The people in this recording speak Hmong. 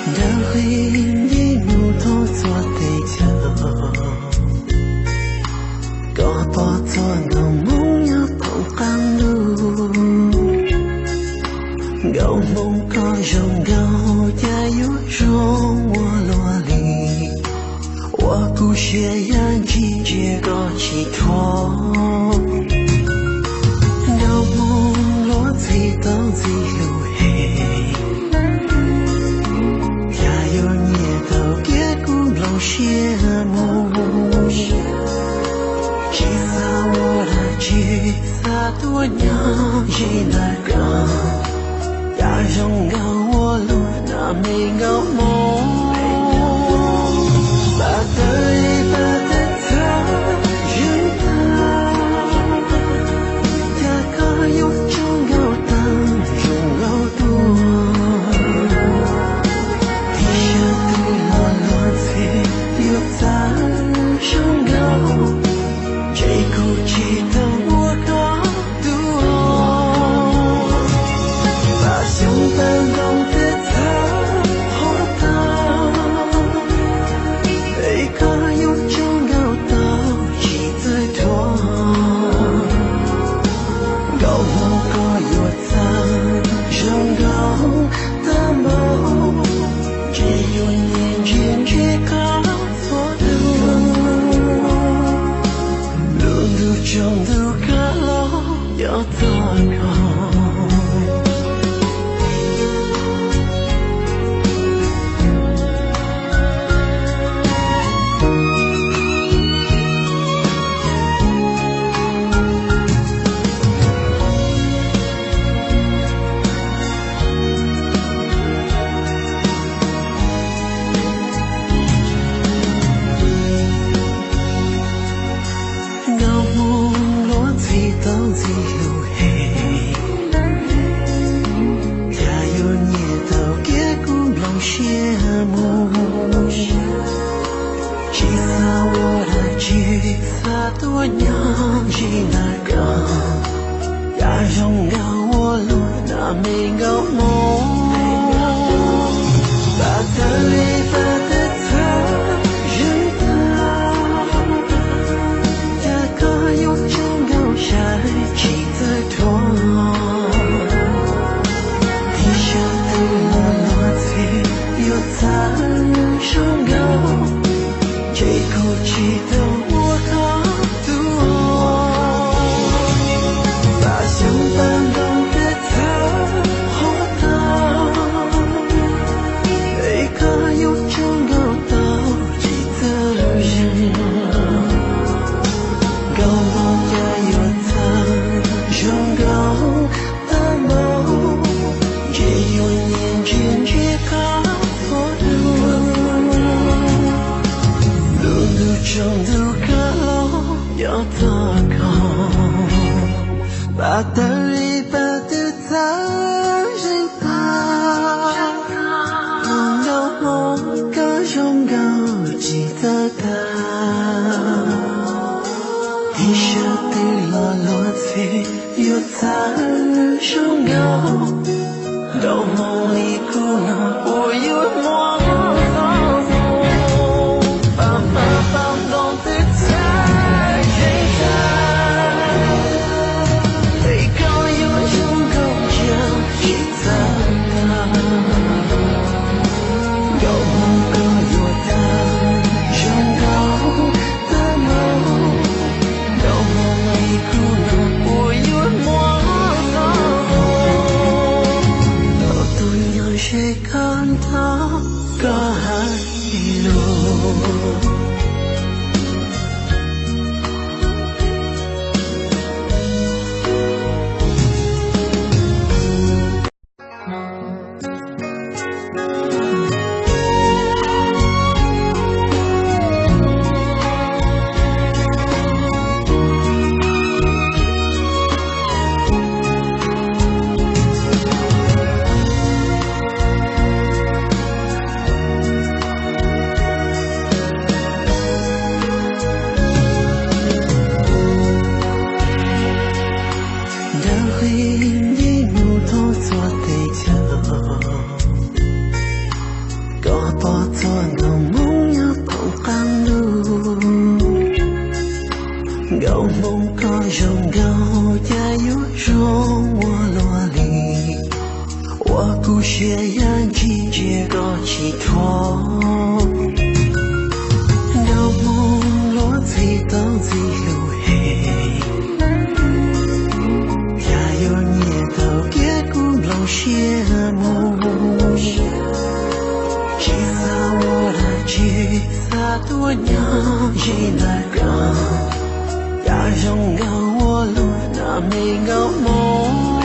Ntawm qhov yeej mus thoob txhua teb chaws, koj pom txhua ntoo hmoov nyob tom qab ntuj. Nkauj hmoov koj zoo nkauj, cas yuav zoo ua luaj li, ua kuv siab yam ntsis ntsia koj tsis thuam. Nkauj hmoov luag ntxhi tau ntxim hlub heev, cas yuav nyiam tau kiag kuv nplooj siab mus. Tsis xav ua dab tsi, xav tuaj nyob ze ntawm koj, cas zoo nkauj ua luaj na me nkauj hmoov. Pab tawv li pab tawv txhawv zeeg tag, cas koj yuav tsaug nkauj tag zoo nkauj tuaj. Tib sab twg los luag ntxhi yuav txawj zoo nkauj, ntshe kuv tsis tau muab koj tua. Pab xyoob pab ntoo twb txhawv hov tag, es koj yuav tsaug nkauj tau tsis txawj thuam. Nkauj hmoov koj yuav txawj zoo nkauj tag npaum, ntshe yuav nyiam ntsia ntsia koj txhua hnub. Lub ntuj tsaus ntuj kav los cov txog koj. Nkauj hmoov luag ntxhi tau ntxim hlub heev, cas yuav nyiam tau kiag kuv nplooj siab mus. Tsis xav ua dab tsi, xav tuaj nyob ze ntawm koj, cas zoo nkauj ua luaj na me nkauj hmoov. Pab tawv li pab tawv txhawv zeeg tag, cas koj yuav tsaug nkauj sai tsis txawj thuam. Tib sab twg los luag ntxhi yuav txawj zoo nkauj, ntshe kuv tsis tau muab koj tua. Pab xyoob pab ntoo twb txhawv hov tag, es koj yuav tsaug nkauj tau tsis txawj zeeg. Nkauj hmoov cas yuav txawj zoo nkauj tag npaum, ntshe yuav nyiam ntsia ntsia koj txhua hnub. Lub ntuj tsaus ntuj kav los cov txog koj. Pab tawv li pab tawv txhawv zeeg tag, nkauj hmoov koj zoo nkauj tsis txawj tag. Tib sab twg los luag ntxhi yuav txawj zoo nkauj, nkauj hmoov li kuv no puas yuav muaj txoj hmoov. Pab mab pab ntoo twb txhawv zeeg tag, es koj yuav zoo nkauj cia tsis txawj tag. Nkauj hmoov koj yuav txawj zoo nkauj tag npaum, nkauj hmoov li kuv no puas yuav muaj txoj hmoov. Thaum twg Zoo nkauj cas yuav zoo ua luaj li, ua kuv siab ya ntshis ntsia koj tsis dhau. Nkauj Hmoob luag ntxhi tau ntxhi lus hem, cas yuav nyiam tau kiag kuv nplooj siab mus. Tsis xav ua dab tsi, xav tuaj nyob ze ntawm koj, cas zoo nkauj ua luaj na me Nkauj Hmoob.